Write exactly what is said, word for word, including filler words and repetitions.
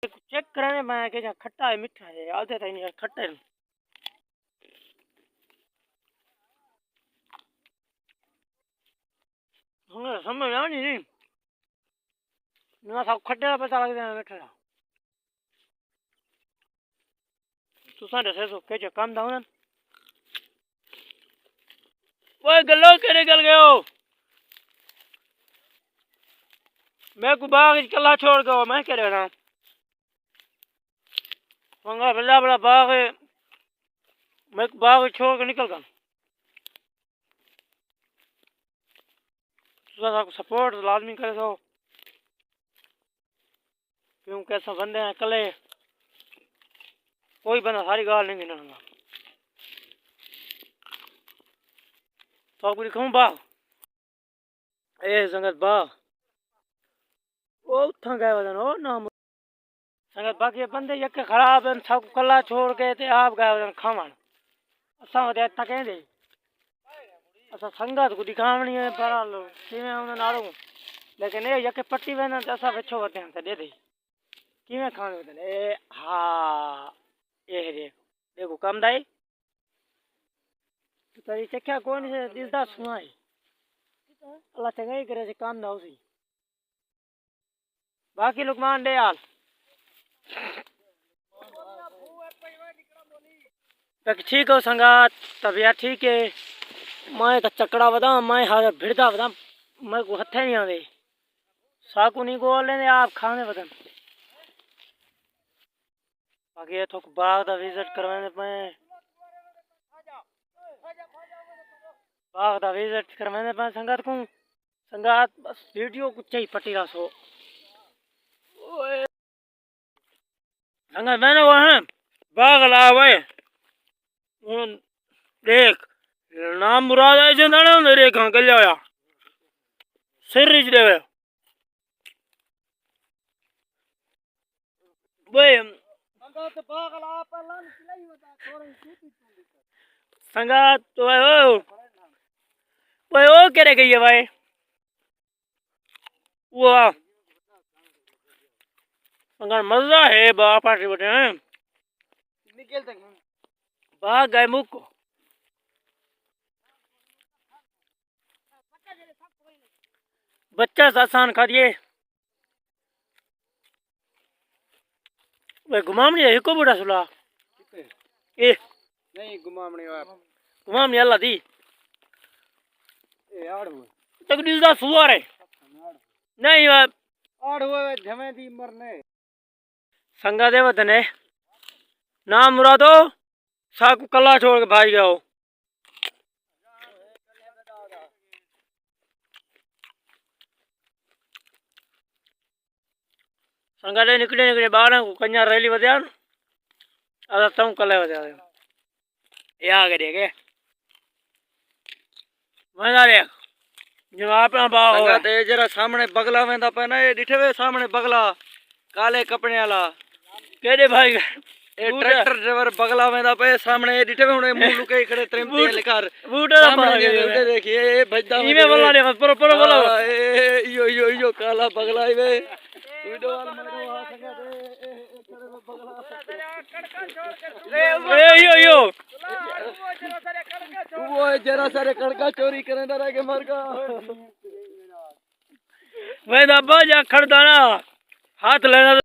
چیک کرانے میں کہ جا کھٹا ہے، مٹھا ہے، آدھے تائیں نہیں کھٹے۔ ہاں، سمجھ آنی نہیں۔ نہ سب کھٹے دا پتہ لگ جانا مٹھا دا۔ تساں ݙسے سو کیجھے کم دا ہونن؟ اوئے گلو، کیڑھے گل ڳئے ہو؟ میکوں باغ اچ کلھا چھوڑ ڳئے ہو، میں کیڑھے وینداں؟ منگا بھلا بھلا باغ ہے، میکوں باغ اچ چھوڑ کے نکل ڳئے۔ تساں ساکوں سپورٹ لازمی کریسو، کیونکہ اساں بندے ہیں کلے، کوئی بندہ ساری ڳالھ نہیں گھنݨ گا۔ ساکوں ݙکھاؤں باغ، اے سنگت باغ، او اتھاں ڳئے ودن، او نام سنگت، باقی بندے یکے خراب ہن، ساکوں کلھا چھوڑ کے تے آپ ڳئے ودن کھاوݨ۔ اساں ودے تکیں دے۔ اساں سنگت کوں ݙکھاوݨی ہے، پر کیویں انہاں نال ہوں۔ لیکن اے یکے پٹی ویندن تے اساں پچھوں ودے ہن تے ݙیدھے۔ کیویں کھاوݨ ودن؟ اے ہا، اے ݙیکھ، ݙیکھو کم دا اے۔ تاں چکھیا کوئی نہیں، ݙسدا سݨا ہے۔ اللہ چنڳائی کرے، کم دا ہوسی۔ باقی لقمان ݙے حال۔ تک ٹھیک ہو سنگت، طبیعت ٹھیک ہے؟ میں تاں چکڑا وداں، میں ہر بھڑدا وداں، میکوں ہتھے نہیں آندے۔ ساکوں نہیں ڳول لیندے، آپ کھاندے ودن۔ باقی اتھوں باغ دا وزٹ کرویندے پئے ہیں۔ باغ دا وزٹ کرویندے پئے ہیں سنگت کوں۔ سنگت بس ویڈیو کوں چائی پٹی رہسو۔ اوئے۔ سنگت میں نے وہ ہیں باغ لا ہوئے۔ ہݨ ݙیکھ، نام مراد آئے جاندے نے، ہݨ ݙیکھاں کلیا ہویا۔ سر اچ ݙیوے۔ اوئے۔ سنگت، اوئے او۔ اوئے او کیڑھے ڳئی ہے بھائی؟ واہ۔ مگر مزہ ہے، با پارٹی بیٹھے ہیں۔ باغ گئے مک۔ بچہ ساسان کھا دیے۔ اوئے گمامݨی ہے، ہکو بوٹا سلا۔ اے۔ نہیں، گمامݨی ہے۔ گمامݨی اللہ دی۔ اے آڑ ہوئے۔ تک ݙسدا سوار ہے۔ نہیں، اوئے۔ آڑ ہوئے، جھویں دی مرنے۔ سنگت دے ودن ہے۔ نام مرادو، ساکوں کلھا چھوڑ کے بھڄ ڳئے ہو۔ سنگت دے نکڑے نکڑے ٻاراں کوں کنڄاں ریلی ودیاں، اساں تاں کلھے ودے آئے۔ اے آ کے ݙیکھ۔ ویندا ݙیکھ۔ جناب اپݨا باغ ہووے۔ سنگت، اے جیڑھا سامݨے بگلا ویندا پئے نا، اے ݙٹھے وے سامݨے بگلا، کالے کپڑے والا۔ کیݙے بھائی؟ اے بوٹ۔ ٹریکٹر ڈرائیور بگلا ویندا پئے سامݨے، اے ݙٹھے وے ہݨ اے منہ لکائی کھڑے، ترمتی بوٹ۔ لکار۔ بوٹ والا سامݨے بھائی۔ اے ݙیکھ، اے، اے بھڄدا ونڄے۔ ایویں ولا ݙے، پرو، پرو ولا۔ ہاں، اے، اے، ایہو، ایہو، ایہو کالا بگلا ہئی وے۔ ویڈیو وال مارو، آ سنگت، اے، اے، اے، اے، اے، ایہو، ایہو۔ اوئے، جیڑھا سارے کݨکاں چوری کریندا رہ کے مر ڳیا۔ ویندا ابا جا کھڑدا نا، ہتھ لینا۔